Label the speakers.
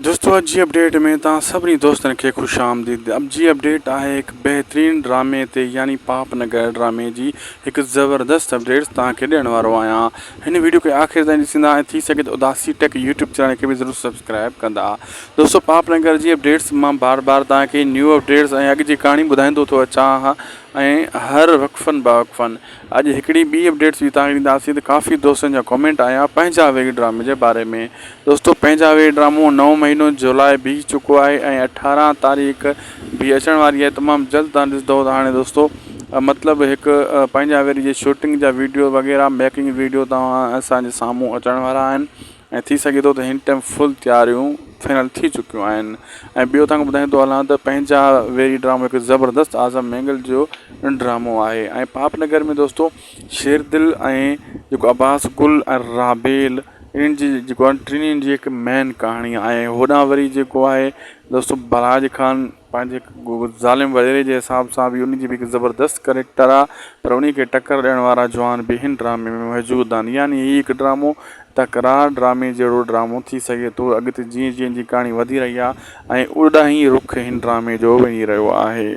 Speaker 1: دوستو اڄ جي اپڊيٽ ۾ توهان سڀني دوستن کي خوش آمديد اڄ جي اپڊيٽ آهي هڪ بهترين ڊرامي تي يعني پاپ نگر ڊرامي جي هڪ زبردست اپڊيٽس توهان کي ڏيڻ وارو آهيان هن ويڊيو کي آخر تائين ڏسندا ۽ ٿي سگهي ته اداسي ٽيڪ يوٽيوب چينل کي به ضرور سبسڪرائب ڪندا دوستو پاپ نگر جي اپڊيٽس مان بار بار توهان کي نيو اپڊيٽس ۽ اڳ جي ڪهاڻي ٻڌائيندو ٿو اچان ۽ هر وقفن باوقفن اڄ هڪڙي ٻي اپڊيٽس به توهان کي ڏينداسين ته ڪافي دوستن جا ڪمينٽ آيا پنهنجا ويگ ڊرامي جي باري ۾ دوستو پنهنجا ويگ ڊرامو نئون مهينو جولاء بيهي چڪو آهي ۽ 18 تاريخ به اچڻ واري آهي تمام جلد توهان ڏسندو ته هاڻي دوستو مطلب هڪ پنهنجا ويري جي شوٽنگ جا ويڊيو وغيره ميڪنگ ويڊيو توهان اسان جي سامهون اچڻ وارا آهن ۽ ٿي سگهي ٿو ته هن ٽائيم فل تياريون فائنل ٿي چڪيون آهن ۽ ٻيو توهان کي ٻڌائيندو هلان ته پنهنجا ويري ڊرامو هڪ زبردست اعظم مينگل جو ڊرامو آهي ۽ پاپ نگر ۾ دوستو شير دل ۽ جيڪو عباس گل ۽ رابيل انهن جي جيڪو آهي ٽنهي جي هڪ مين ڪهاڻي آهي هوڏانهن وري جيڪو آهي دوستو بلاج خان پنهنجي هڪ ظالم وڏيري جي حساب سان به ان جي به هڪ زبردست ڪريڪٽر آ پر انهي کي ٽڪر ڏيڻ وارا جوان به هن ڊرامي ۾ موجود آهن يعني هي هڪ ڊرامو تڪرار ڊرامي جهڙو ڊرامو ٿي سگهي ٿو اڳتي جيئن جيئن جي ڪهاڻي وڌي رهي آ ۽ اوڏانهن ئي رخ هن ڊرامي جو وڃي رهيو آهي.